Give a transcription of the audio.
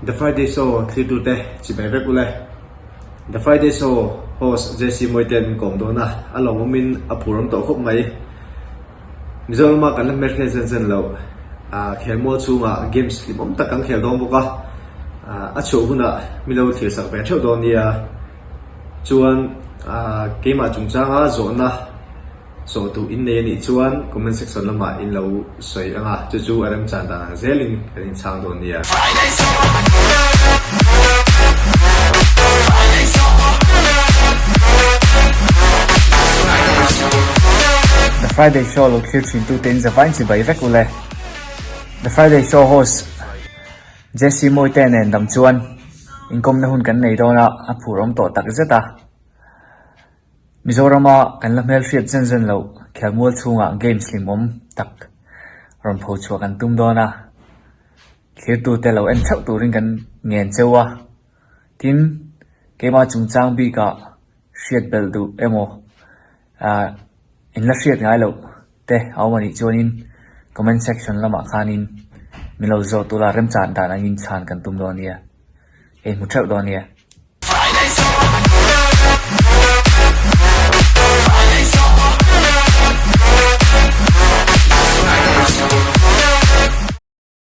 The Friday Show thlirtute chibai vek ule. The Friday Show host JC Mawite min kawm dawn a, a lawmawmin a phurawm tawh khawp mai. Mizorama kan la hmelhriat zen zen loh khelmual chhungah games hlimawm tak kan khel dawn bawk a, a chhuah hunah mi lo thlir sak ve theuh dawn nia. Chuan keimah chungchanga zawhna Zawh duh in nei a nih chuan comment section lamah in lo sawi ang a, chu chu a remchan dan ang zelin kan inchhang dawn nia. The Friday Show lo thlir thin tute in zavain chi bai vek ule. The Friday Show host Jesse Mawite nen dam chuan inkawmna hun kan nei dawn a, a phur awm tawh tak zet a. Mizorama kan la hmelhriat zen zen loh khelmual chhungah games hlimawm tak rawn pho chhuah kan tum dawn a, thlirtute lo en theuh turin kan ngen cheu a, tin keimah chungchang bikah hriat belh duh emaw ah in la hriat ngai loh te a awm a nih chuanin comment section lamah khanin min lo zawt ula remchan dan angin chhan kan tum dawn nia, hei hmu theuh dawn nia.